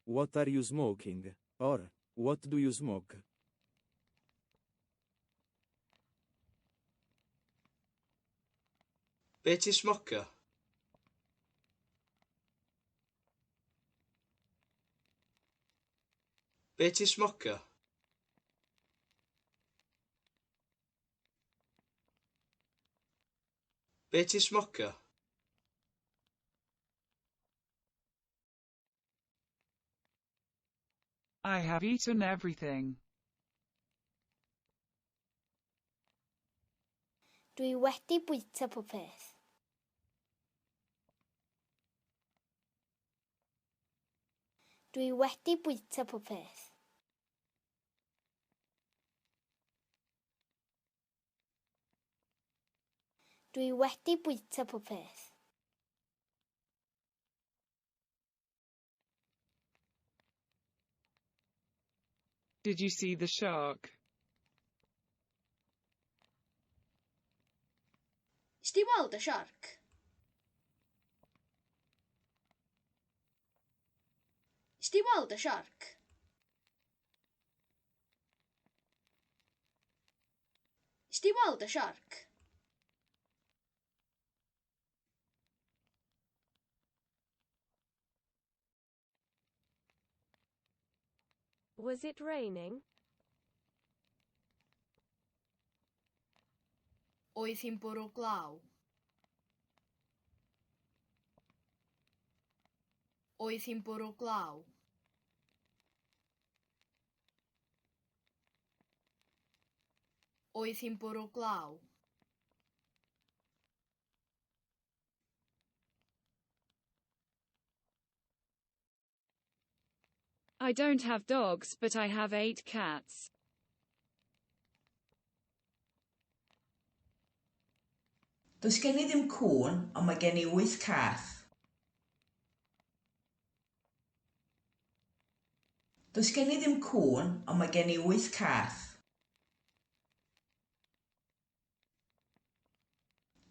What are you smoking? Or, what do you smoke? Be ti'n smocio? Be ti'n smocio? Be ti'n smocio? I have eaten everything. Dwi wedi bwyta pob peth. Dwi wedi bwyta pob peth. Dwi wedi bwyta pob peth. Did you see the shark? Nes di weld y siarc? Nes di weld y siarc? Nes di weld y siarc? Was it raining? Oedd hi'n bwrw glaw? Oedd hi'n bwrw glaw? Oedd hi'n bwrw glaw? I don't have dogs, but I have 8 cats. Does gen i ddim cŵn, ond mae gen i wyth cath. Does gen i ddim cŵn, ond mae gen i wyth cath.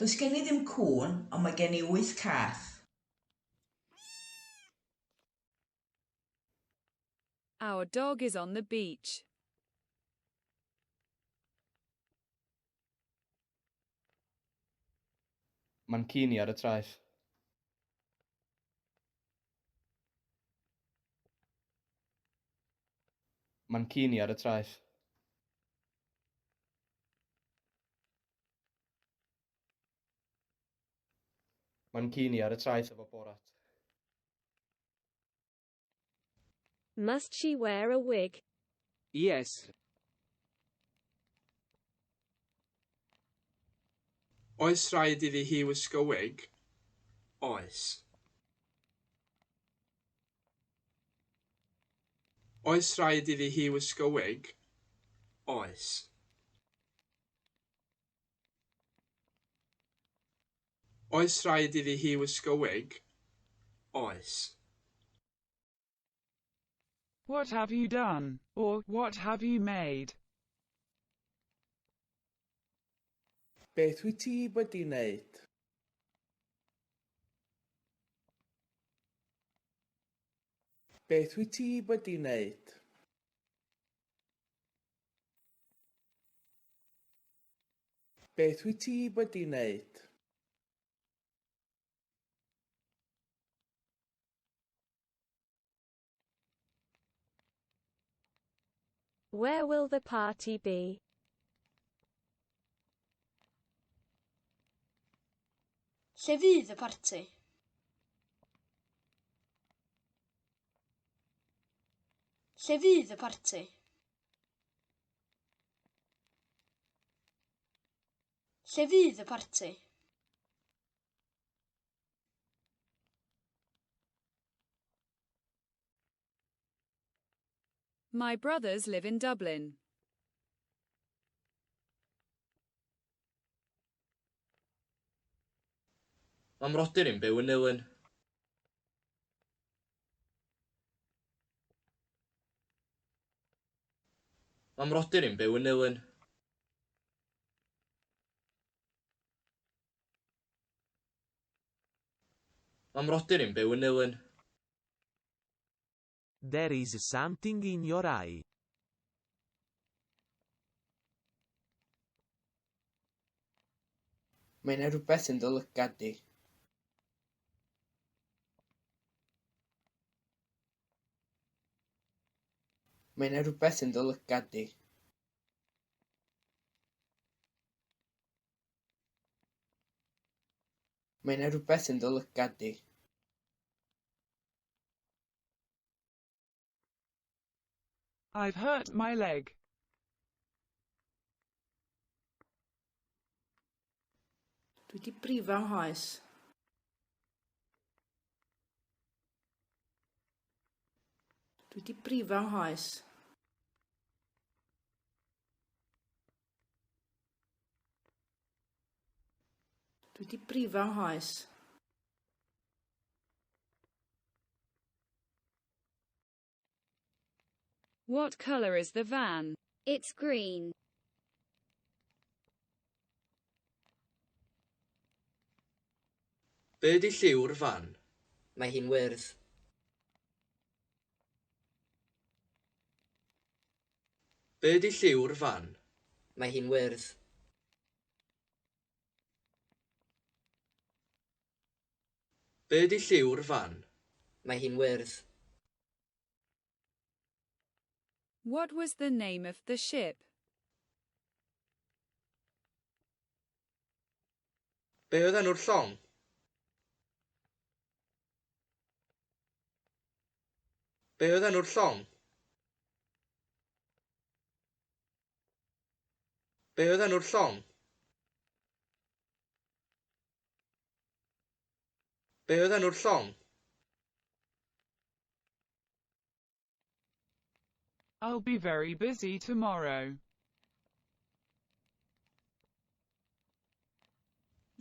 Does gen i ddim cŵn, ond mae gen i wyth cath. Our dog is on the beach. Mae'n ci ni ar y traeth. Mae'n ci ni ar y traeth. Mae'n ci ni ar y traeth efo Borat. Must she wear a wig? Yes. Oes rhaid iddi hi wisgo wig? Oes. Oes rhaid iddi hi wisgo wig? Oes. Oes rhaid iddi hi wisgo wig? Oes. What have you done? Or, what have you made? Beth wyt ti wedi wneud? Beth wyt ti wedi wneud? Beth wyt ti wedi wneud? Where will the party be? Lle fydd y parti? Lle fydd y parti? Lle fydd y parti? My brothers live in Dublin. Mae mrodyr i'n byw yn Nulyn. Mae mrodyr i'n byw yn Nulyn. Mae mrodyr i'n byw yn Nulyn. There is something in your eye. Mae 'na rywbeth yn dy lygad di. Mae 'na rywbeth yn dy lygad di. Mae 'na rywbeth yn dy lygad di. I've hurt my leg. Dwi 'di brifo 'nghoes. Dwi 'di brifo 'nghoes. Dwi 'di brifo 'nghoes. What color is the van? It's green. Be 'di lliw'r fan? Mae hi'n wyrdd. Be 'di lliw'r fan? Mae hi'n wyrdd. Be 'di lliw'r fan? Mae hi'n wyrdd. What was the name of the ship? Be oedd enw'r llong? Be oedd enw'r llong? Be oedd enw'r llong? Be oedd enw'r llong? I'll be very busy tomorrow.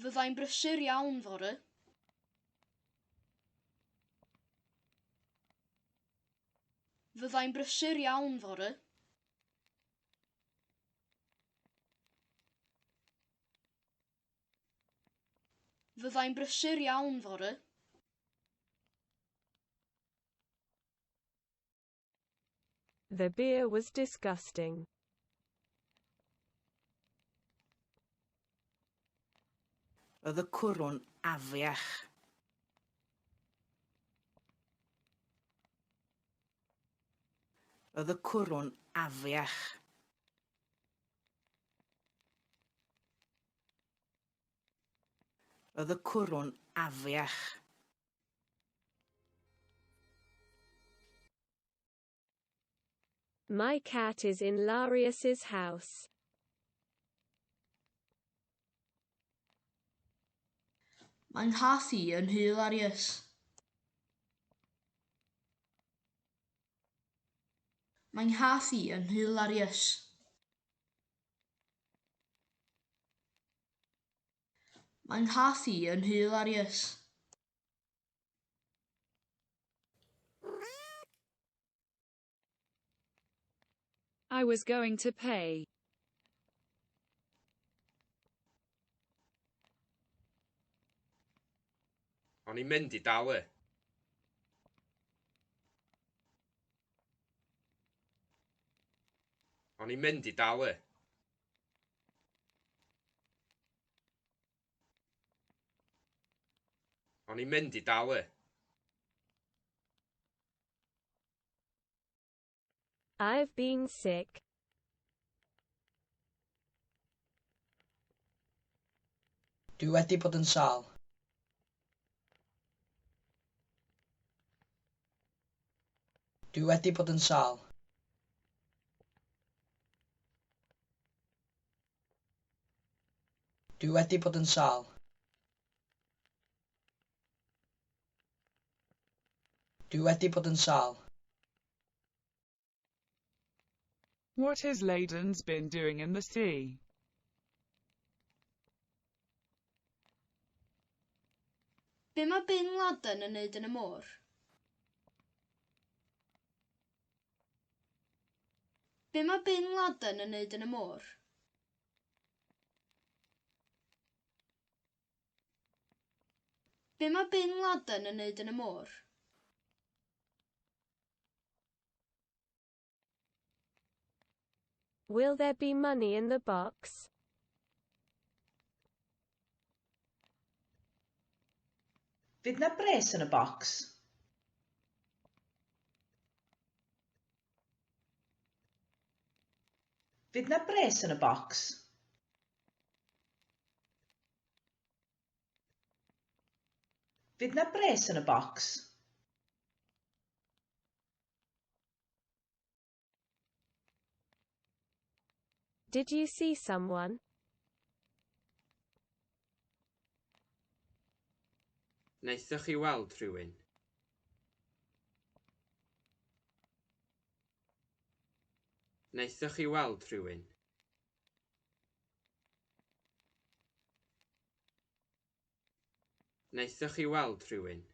Fyddai'n brysur iawn fory. Fyddai'n brysur iawn fory. Fyddai'n brysur iawn fory. The beer was disgusting. Roedd y cwrw'n afiach. Roedd y cwrw'n afiach. Roedd y cwrw'n afiach. My cat is in Larius's house. Mae 'nghath i yn nhŷ Larius. Mae 'nghath i yn nhŷ Larius. Mae 'nghath i yn nhŷ Larius. I was going to pay. O'n i'n mynd i dalu. O'n i'n mynd i dalu. O'n i'n mynd i dalu. I've been sick. Dwi wedi bod yn sâl. Dwi wedi bod yn sâl. Dwi wedi bod yn sâl. Dwi wedi bod yn sâl. What has Laden's been doing in the sea? Be mae Bin Laden yn neud yn y môr? Be mae Bin Laden yn neud yn y môr? Be mae Bin Laden yn neud yn y môr? Will there be money in the box? Fydd 'na bres yn y bocs? Fydd 'na bres yn y bocs? Fydd 'na bres yn y bocs? Did you see someone? Wnaethoch chi weld rhywun? Wnaethoch chi weld rhywun? Wnaethoch chi weld rhywun?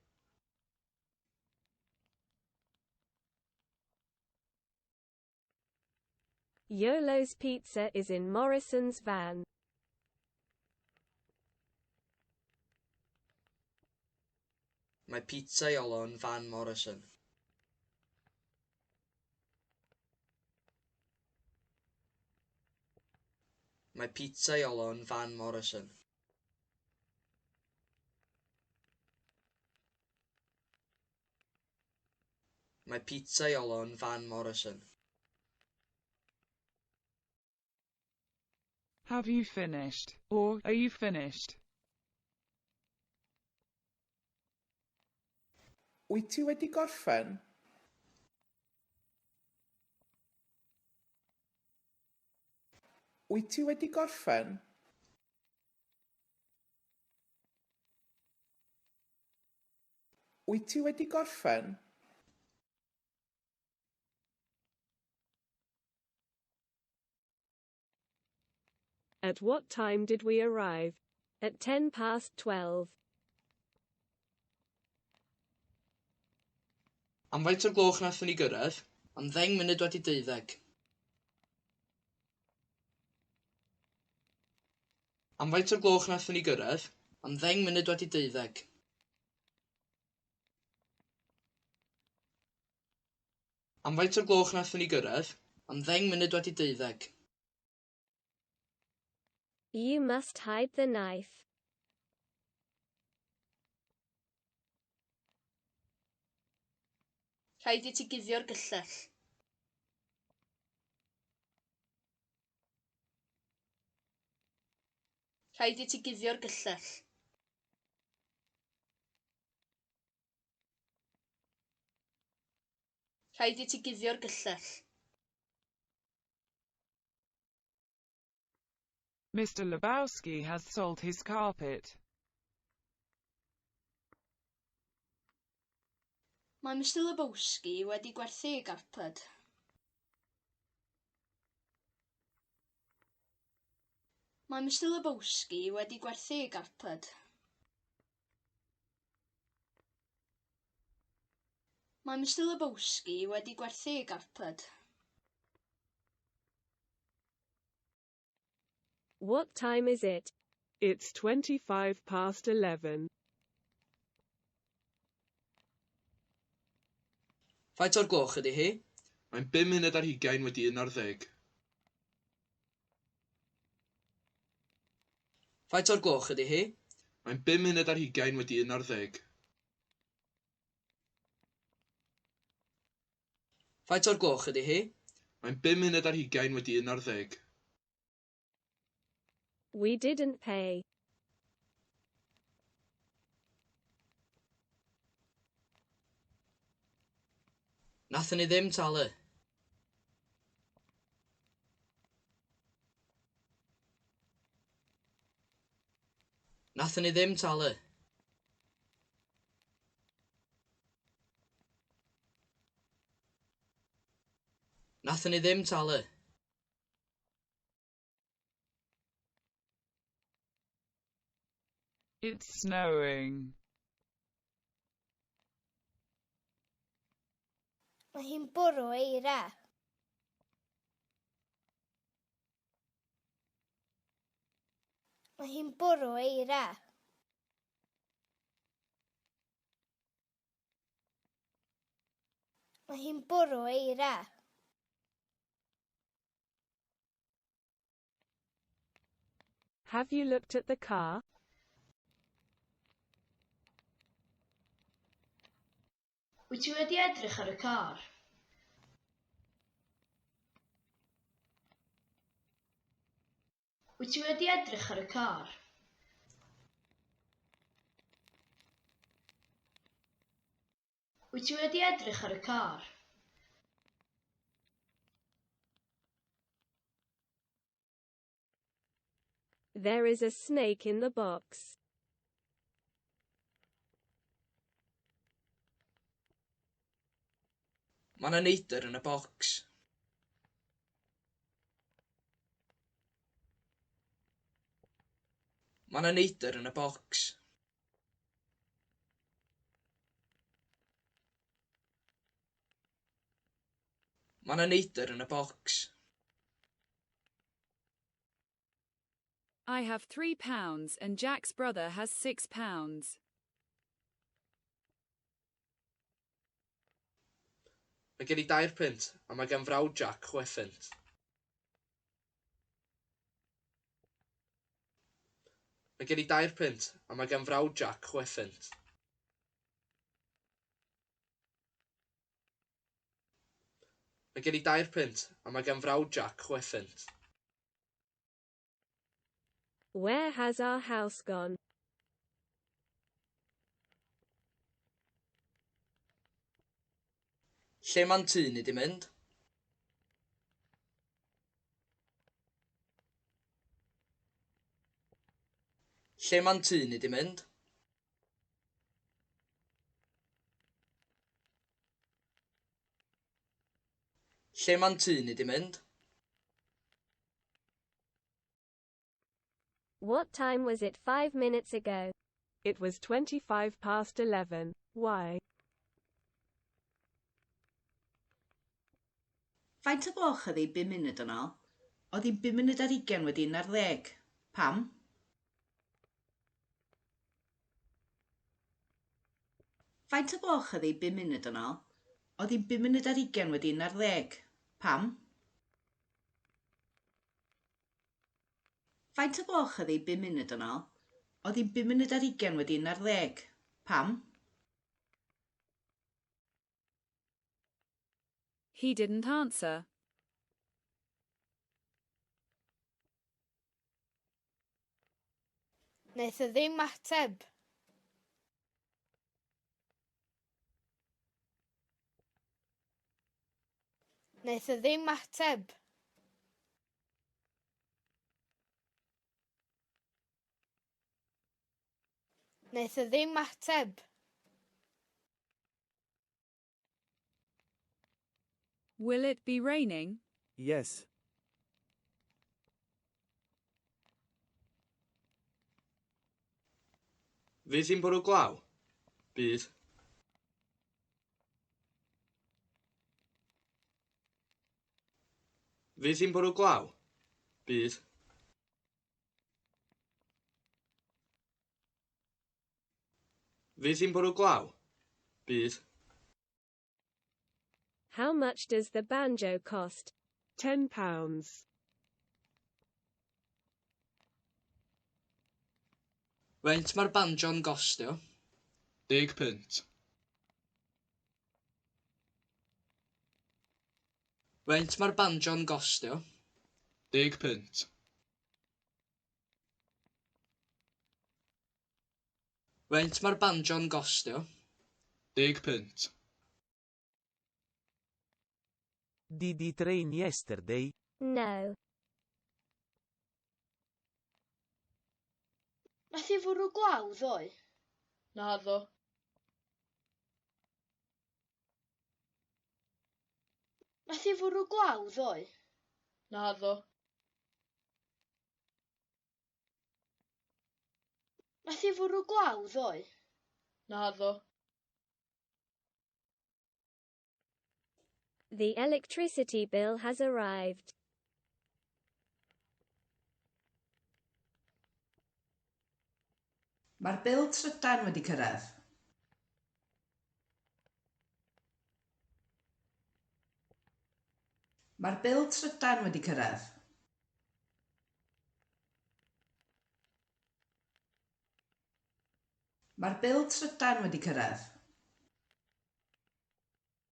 Iolo's pizza is in Morrison's van. Mae pizza Iolo yn fan Morrison. Mae pizza Iolo yn fan Morrison. Mae pizza Iolo yn fan Morrison. Have you finished? Or, are you finished? Wyt ti wedi gorffen? Wyt ti wedi gorffen? Wyt ti wedi gorffen? At what time did we arrive? At 12:10. Am faint o'r gloch wnaethon ni gyrraedd? Am 12:10. Am faint o'r gloch wnaethon ni gyrraedd? Am 12:10. Am faint o'r gloch wnaethon ni gyrraedd? Am 12:10. You must hide the knife. Rhaid i ti guddio'r gyllell. Rhaid i ti guddio'r gyllell. Rhaid i ti guddio'r gyllell. Mr. Lebowski has sold his carpet. Mae Mr. Lebowski wedi gwerthu ei garped. Mae Mr. Lebowski wedi gwerthu ei garped. Mae Mr. Lebowski wedi gwerthu ei garped. What time is it? It's 11:25. Faint o'r gloch ydy hi? Mae'n 11:25. Faint o'r gloch ydy hi? Mae'n 11:25. Faint o'r gloch ydy hi? Mae'n 11:25. We didn't pay. Nathon ni ddim talu. Nathon ni ddim talu. Nathon ni ddim talu. It's snowing. Mae hi'n bwrw eira. Mae hi'n bwrw eira. Mae hi'n bwrw eira. Have you looked at the car? Wyt ti wedi edrych ar y car? Wyt ti wedi edrych ar y car? Wyt ti wedi edrych ar y car? There is a snake in the box. Mae 'na neidr yn y bocs. Mae 'na neidr yn y bocs. Mae 'na neidr yn y bocs. I have £3 and Jack's brother has £6. Mae gen i 3 punt a mae gan frawd Jack 6 punt. Mae gen i 3 punt a mae gan frawd Jack 6 punt. Mae gen i 3 punt a mae gan frawd Jack 6 punt. Where has our house gone? Lle ma'n tŷ ni 'di mynd? Lle ma'n tŷ ni 'di mynd? Lle ma'n tŷ ni 'di mynd? What time was it 5 minutes ago? It was 11:25. Why? Faint o gloch oedd hi 5 munud yn ôl? Oedd hi'n 11:25. Pam? Faint o gloch oedd hi 5 munud yn ôl? Oedd hi'n 11:20. Pam? Faint o gloch oedd hi 5 munud yn ôl? Oedd hi'n 11:20. Pam? He didn't answer. Wnaeth o ddim ateb. Wnaeth o ddim ateb. Wnaeth o ddim ateb. Will it be raining? Yes. Fydd hi'n bwrw glaw? Bydd. Fydd hi'n bwrw glaw? Bydd. Fydd hi'n bwrw glaw? Bydd. How much does the banjo cost? £10. Faint mae'r banjo'n gostio? 10 punt. Faint mae'r banjo'n gostio? 10 punt. Faint mae'r banjo'n gostio? 10 punt. Did it rain yesterday? No. Nath hi fwrw glaw ddoe? Naddo. Nath hi fwrw glaw ddoe? Naddo. Nath hi fwrw glaw ddoe? Naddo. The electricity bill has arrived. Mae'r bil trydan wedi cyrraedd. Mae'r bil trydan wedi cyrraedd. Mae'r bil trydan wedi cyrraedd.